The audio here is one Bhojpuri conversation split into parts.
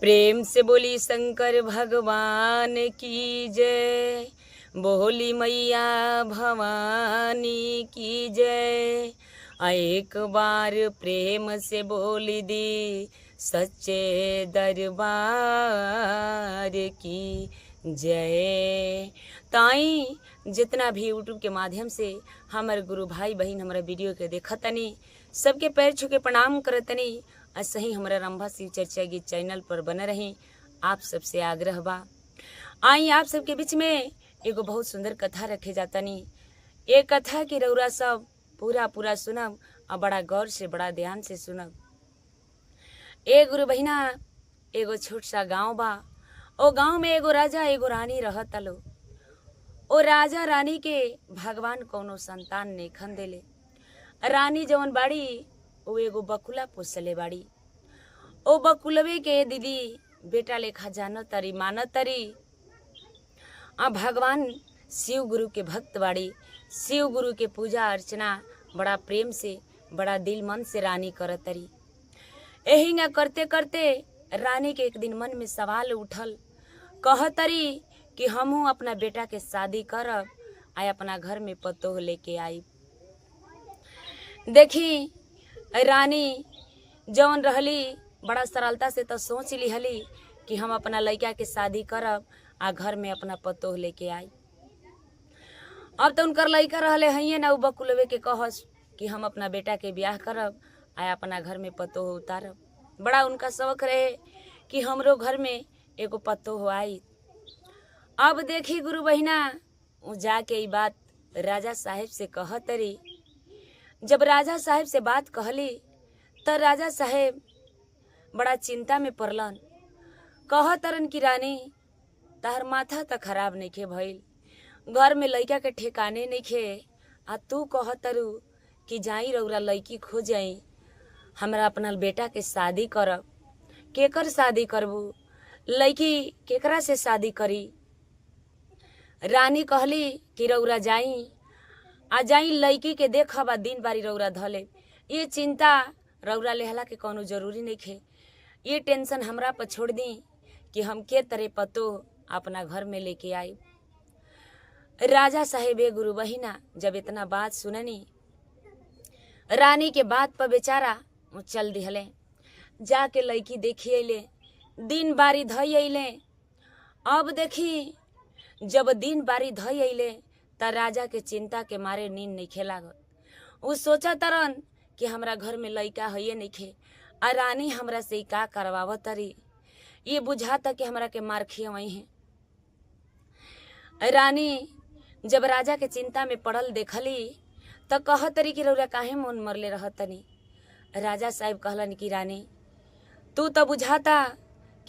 प्रेम से बोली शंकर भगवान की जय, बोली मैया भवानी की जय। आ एक बार प्रेम से बोली दी सच्चे दरबार की जय। ताई जितना भी यूट्यूब के माध्यम से हमर गुरु भाई बहन हमारा वीडियो के देखतनी, सबके पैर छू के प्रणाम करतनी। आ सही हमारा रंभा शिव चर्चा गीत चैनल पर बने रही, आप सबसे आग्रह बा। आई आप सबके बीच में एगो बहुत सुंदर कथा रखे जातनी। ये कथा के रउरा सब पूरा पूरा सुनब आ बड़ा गौर से बड़ा ध्यान से सुनब। ए गुरु बहिना, एगो छोट सा गांव बा। ओ गांव में एगो राजा एगो रानी रहत लो। ओ राजा रानी के भगवान कोनो संतान नइखन देले। रानी जवन बाड़ी ओ एगो बकुला पोसले बाड़ी। ओ बकुलवे के दीदी बेटा लेखा जानत तारी मानत तारी। आ भगवान शिव गुरु के भक्त बाड़ी। शिव गुरु के पूजा अर्चना बड़ा प्रेम से बड़ा दिल मन से रानी करत तारी। एहिंगा करते करते रानी के एक दिन मन में सवाल उठल, कहतरी कि हमहू अपना बेटा के शादी करब आ अपना घर में पतोह लेके आई। देखी रानी जौन रहली बड़ा सरलता से तो सोच लिहली कि हम अपना लड़का के शादी करब आ घर में अपना पतोह लेके आई। अब तो उनकर लड़का रहले हइये ना, उ बकुलवे के कहस कि हम अपना बेटा के ब्याह करब आ अपना घर में पतोह उतारब। बड़ा उनका शौक रहे कि हमरो घर में एगो पतोह आई। अब देखी गुरु बहिना, उ जाके ई बात राजा साहेब से कहतरी। जब राजा साहेब से बात कहली त राजा साहेब बड़ा चिंता में पड़लन। कहतरन कि रानी, तहर माथा त खराब नइखे भइल, घर में लइका के ठेकाने नइखे, आ तू कहतरू कि जाई रउरा लइकी खोजई, हमरा अपना बेटा के शादी करब। केकर शादी करबू, लइकी केकरा से शादी करी? रानी कहली कि रउरा जाई आ जाई लइकी के देखब आ दिन बारी रउरा धले। ये चिंता रउरा लेहला के कौनो जरूरी नइखे। ये टेंशन हमरा पर छोड़ दी कि हम के तरह पतो अपना घर में लेके आई। राजा साहेब ए गुरु बहिना जब इतना बात सुननी, रानी के बात पर बेचारा उ चल दिहले। जाके लड़की देखी अइले, दिन बारी धई अइले। अब देखी जब दिन बारी धई अइले त राजा के चिंता के मारे नींद नइखे लागत। उ सोचा तरन कि हमरा घर में लइका हइये नइखे आ रानी हमरा से ई का करवावत तरी, ये बुझाता कि हमरा के मार खियवई है। रानी जब राजा के चिंता में पड़ल देखली त कहतरी कि रउरा काहे मन मरले रहतनी। राजा साहेब कहलन कि रानी, तू त बुझाता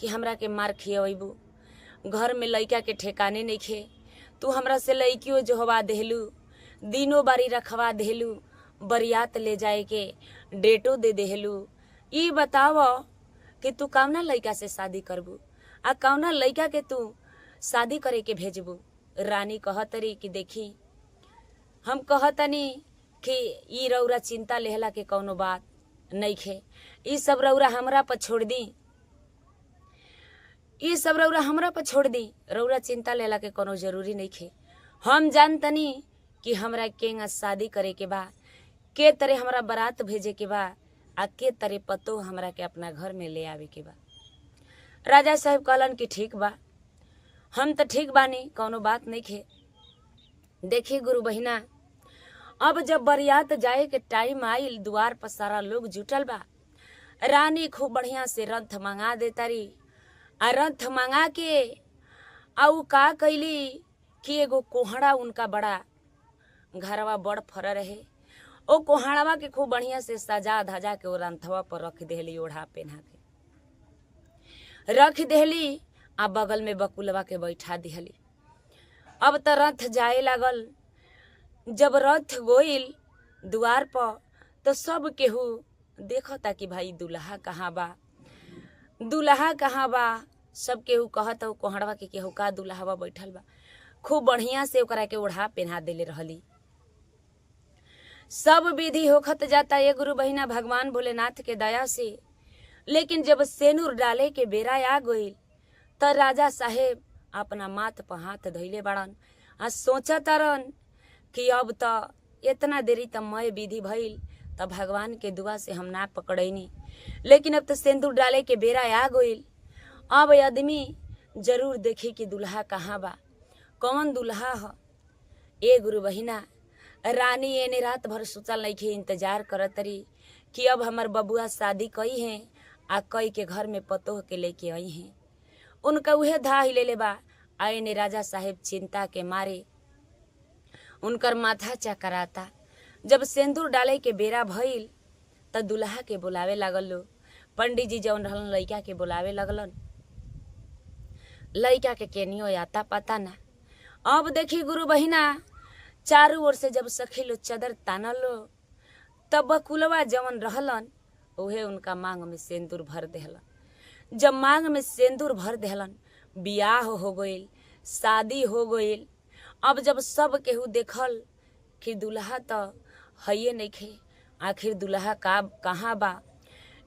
कि हमरा के मार खियबू, घर में लइका के ठेकाने नइखे, तू हमरा से लइकियो जोहवा देहलू, दिनो बारी रखवा देहलू, बरियात ले जाए के डेटो दे देहलू। ई बताव कि तू कौना लइका से शादी करबू आ कौना लइका के तू शादी करे के भेजबू? रानी कहतरी कि देखी, हम कहतनी कि ई रउरा चिंता लेहला के कौनो बात नइखे, ई सब रउरा हमरा पर छोड़ दी, ई सब रउरा हमरा पर छोड़ दी, रउरा चिंता लेला के कोनो जरूरी नइखे। हम जानतनी कि हमरा केंगा शादी करे के बा, के तरह हमरा बारात भेजे के बा आ के तरह पतो हमरा के अपना घर में ले आवे के बा। राजा साहेब कहलन कि ठीक बा, हम त ठीक बानी, कौनो बात नइखे। देखी गुरु बहिना, अब जब बरियात जाए के टाइम आइल, दुआर पर सारा लोग जुटल बा। रानी खूब बढ़िया से रथ मंगा देतारी आ रथ मंगा के आ उ का कैली कि एगो कोहड़ा उनका बड़ा घरवा बड़ फर रहे, ओ कोहड़वा के खूब बढ़िया से सजा धजा के ओ रंथवा पर रख देहली, ओढ़ा पहना के रख देहली आ बगल में बकुलवा के बैठा दिहली। अब त रथ जाए लागल। जब रथ गोइल दुआर पर तो सब केहू देखता कि भाई दुल्हा कहाँ बा, दुल्हा कहाँ बा। सब केहू कहत हो कोहड़वा के केहू का दुल्हावा बैठल बा। खूब बढ़िया से ओकरा के ओढ़ा पहना देले रहली। सब विधि होखत जाता ये गुरु बहिना भगवान भोलेनाथ के दया से। लेकिन जब सेनूर डाले के बेरा आ गईल त राजा साहेब अपना माथ पर हाथ धइले बाड़न आ सोचतारन कि अब त इतना देरी त मय विधि भइल त भगवान के दुआ से हम ना पकड़ैनी, लेकिन अब त सिंदूर डाले के बेरा आ गईल। अब आदमी जरूर देखी कि दुल्हा कहाँ बा, कौन दुल्हा ह। ए गुरु बहिना, रानी एने रात भर सुतल नइखे, इंतजार करत रही कि अब हमर बबुआ शादी कई हैं आ कई के घर में पतोह के लेके आई हैं। उनका उहे धा हिलेले बा। आ एने राजा साहेब चिंता के मारे उनकर माथा चकराता। जब सिंदूर डाले के बेरा भइल त दुल्हा के बुलावे लागल लो। पंडित जी जौन रहलन लइका के बुलावे लगलन, लइका के केनियो आता पता ना। अब देखी गुरु बहिना, चारू ओर से जब सखी लो चदर तानल लो तब बकुलवा जवन रहलन उहे उनका मांग में सिंदूर भर देहलन। जब मांग में सिंदूर भर देहलन, बियाह हो गईल, शादी हो गईल। अब जब सब केहू देखल कि दुल्हा त हइये नइखे, आखिर दुल्हा का कहाँ बा।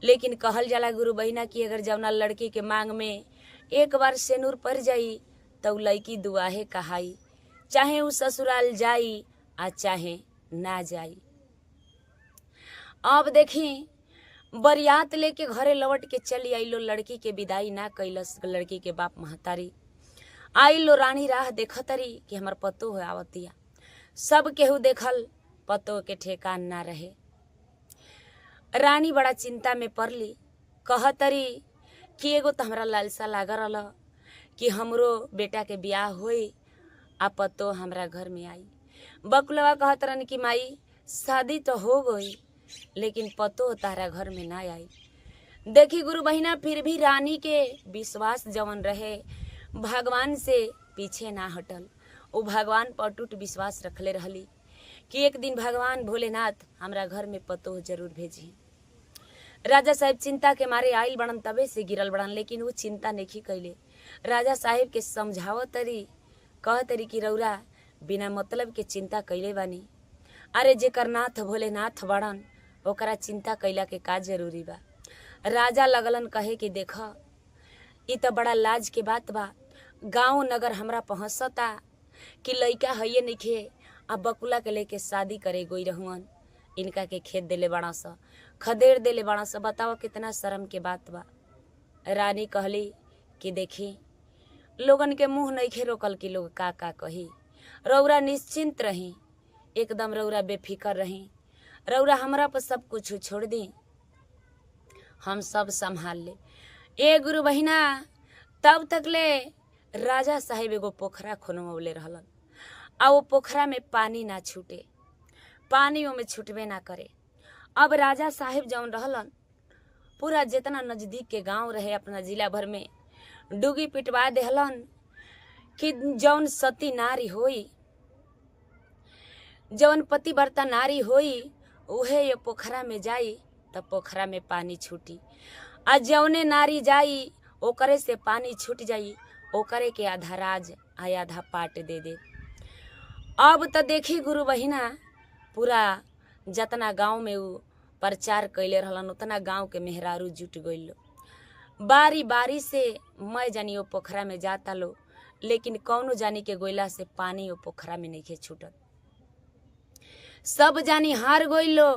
लेकिन कहल जाला गुरु बहिना कि अगर जवना लड़की के मांग में एक बार सिंदूर पड़ जाई त उ लड़की दुआहे कहाई, चाहे उ ससुराल जाई आ चाहे ना जाई। अब देखी बरियात लेके घरे लौट के चली आइलो, लड़की के विदाई ना कैलस लड़की के बाप महतारी। आइलो रानी राह देखतरी कि हमर पतो हो आवतिया। सब केहू देखल, पतो के ठेकान ना रहे। रानी बड़ा चिंता में पड़ली, कहतरी कि एगो तो हमरा लालसा लागल रहल कि हमरो बेटा के बियाह होई आ पतो हमरा घर में आई। बकुलवा कहत रहन कि माई शादी तो हो गई लेकिन पतो तारा घर में ना आई। देखी गुरु बहिना, फिर भी रानी के विश्वास जवन रहे भगवान से पीछे ना हटल। वो भगवान पर अटूट विश्वास रखले रहली कि एक दिन भगवान भोलेनाथ हमरा घर में पतो जरूर भेजी। राजा साहेब चिंता के मारे आइल बड़न तबे से गिरल बड़न, लेकिन वो चिंता नहीं कैले। राजा साहेब के समझावत तरी, कह तरी कि रौरा बिना मतलब के चिंता कैले बानी। अरे जेकर नाथ भोलेनाथ बड़न ओकरा चिंता कैला के का जरूरी बा। राजा लगलन कहे कि देख, ई त बड़ा लाज के बात बा, गांव नगर हमरा पहुँचता कि लइका हइये नइखे आ बकुला के लेके शादी करे गोई रहुअन, इनका के खेत देले बड़ा स, खदेड़ देले बड़ा स, बताओ कितना शर्म के बात बा। रानी कहली कि देखी लोगन के मुंह नइखे रोकल कि लोग का का कही, रौरा निश्चिंत रही, एकदम रौरा बेफिक्र रही, रौरा हमरा पर सब कुछ छोड़ दी, हम सब संभाल ले। ए गुरु बहिना, तब तक ले राजा साहेब एगो पोखरा खोनवले रहलन आ वो पोखरा में पानी ना छूटे, पानी ओमे छूटबे ना करे। अब राजा साहेब जौन रहलन पूरा जितना नज़दीक के गांव रहे अपना जिला भर में डुगी पिटवा देहलन कि जौन सती नारी होई, जौन पतिव्रता नारी होई, उहे ये पोखरा में जाई तब पोखरा में पानी छूटी, आ जौने नारी जाई ओकरे से पानी छूट जाई, ओकरे के आधा राज आ आधा पाट दे दे। अब त देखी गुरु बहिना, पूरा जतना गांव में उ प्रचार कैले रहलन उतना गांव के मेहरारू जुट गइल। बारी बारी से मैं जानी वो पोखरा में जाता लो, लेकिन कौनो जानी के गोइला से पानी वो पोखरा में नहीं छूटल। सब जानी हार गइलो।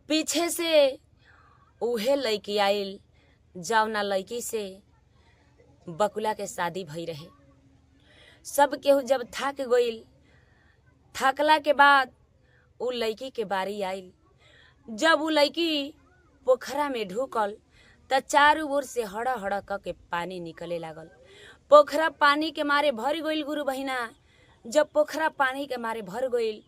पीछे से उहे लड़की आइल जौना लड़की से बकुला के शादी भई रहे। सब केहू जब थाक गइल, थाकला के बाद उ लड़की के बारी आइल। जब उ लड़की पोखरा में ढुकल त चारू ओर से हड़ हड़ क के पानी निकले लागल। पोखरा पानी के मारे भर गइल गुरु बहिना। जब पोखरा पानी के मारे भर गइल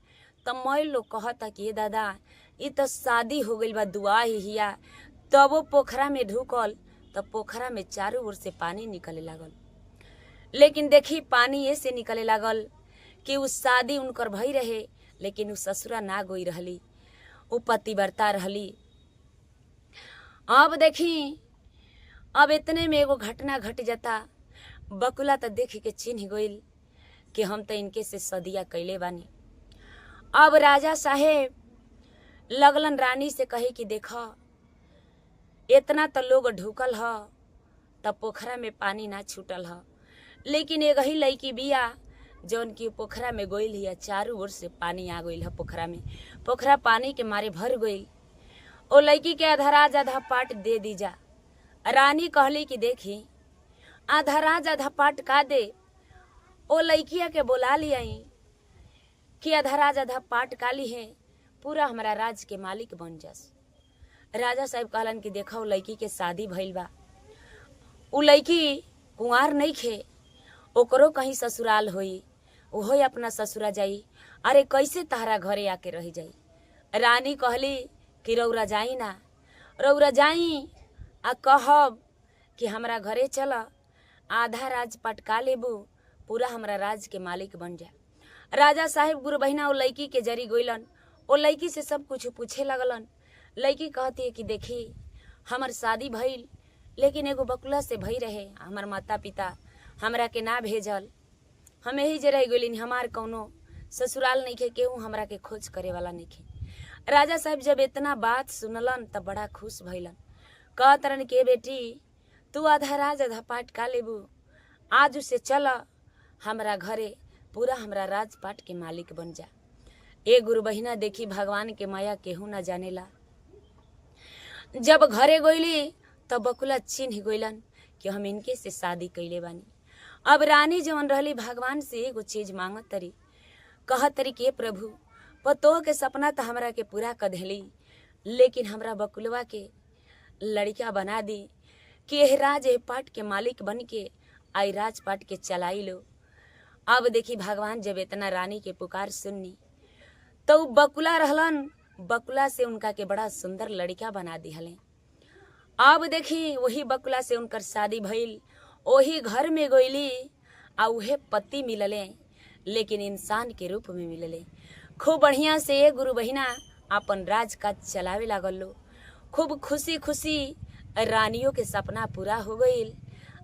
त मैं लोग कहता कि ये दादा, ई त शादी हो गइल बा, दुआ ही हिया। तब वो पोखरा में ढुकल त पोखरा में चारू ओर से पानी निकले लागल। लेकिन देखी पानी ऐसे निकले लागल कि उ शादी उनकर भई रहे, लेकिन उ ससुरा ना गोई रहली, उ पतिव्रता रहली। अब देखी, अब इतने में एगो घटना घट जाता। बकुला त देख के चिन्ह गइल कि हम त इनके से सदिया कैले बानी। अब राजा साहेब लगलन रानी से कहे कि देख, इतना तो लोग ढुकल ह त पोखरा में पानी ना छूटल ह, लेकिन एक ही लड़की बिया जौन की पोखरा में गइल हिया, चारू ओर से पानी आ गइल ह पोखरा में, पोखरा पानी के मारे भर गइल। ओ लड़की के आधा राज आधा पाट दे दी जा। रानी कहली कि देखी आधा राज आधा पाट का दे, ओ लड़किया के बोला लियाई कि आधा राज आधा पाट का ली है, पूरा हमारा राज के मालिक बन जास। राजा साहब कहलन कि देखो लड़की के शादी भइल बा, उ लड़की कुंवार नहीं खे, ओकरो कहीं ससुराल होई, ओहो अपना ससुरा जाई, अरे कैसे तहरा घरे आके रह जाई। रानी कहली कि रौरा जाई ना, रौरा जाई आ कहब कि हमरा घरे चल, आधा राज पटका लेबू, पूरा हमरा राज के मालिक बन जा। राजा साहेब गुरु बहिना ओ लड़की के जरी गइलन, ओ लड़की से सब कुछ पूछे लगलन। लड़की कहती है कि देखी हमर शादी भइल, लेकिन एगो बकुला से भई रहे, हमर माता पिता हमरा के ना भेजल, हम यही जे रह गइलिन, हमार कौनो ससुराल नहीं खे, केहू हमरा के खोज करे वाला नहीं खे। राजा साहब जब इतना बात सुनलन तब बड़ा खुश भइलन, कहतरन के बेटी तू आधा राज आधा पाट का लेबू, आज उसे चल हमरा घरे, पूरा हमरा राजपाट के मालिक बन जा। ए गुरु बहिना देखी भगवान के माया केहू ना जानेला। जब घरे गइली तब बकुला चिन्ह गइलन कि हम इनके से शादी कैले बानी। अब रानी जवन रहली भगवान से एगो चीज मांगत तरी, कहत तरी के प्रभु पतोह के सपना तो हमरा के पूरा कर देली, लेकिन हमरा बकुलवा के लड़का बना दी कि एह राज एह पाट के मालिक बन के आई राजपाट के चलाई लो। अब देखी भगवान जब इतना रानी के पुकार सुननी तो उ बकुला रहलन, बकुला से उनका के बड़ा सुंदर लड़का बना दिहले। अब देखी वही बकुला से उनकर शादी भइल, वही घर में गइली आ उहे पति मिलले, लेकिन इंसान के रूप में मिलले। खूब बढ़िया से गुरु बहिना अपन राज काज चलावे लागल लो। खूब खुशी खुशी रानियों के सपना पूरा हो गइल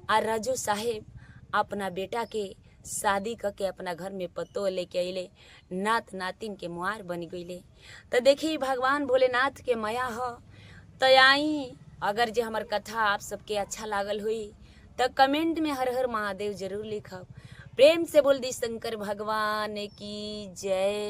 आ राजू साहेब अपना बेटा के शादी क के अपना घर में पतो लेके अइले, नात नातिन के मुआर बन गइले। तो देखी भगवान भोलेनाथ के माया ह। तो आई अगर जे हमर कथा आप सबके अच्छा लागल हुई तो कमेंट में हर हर महादेव जरूर लिखब। प्रेम से बोल दी शंकर भगवान की जय।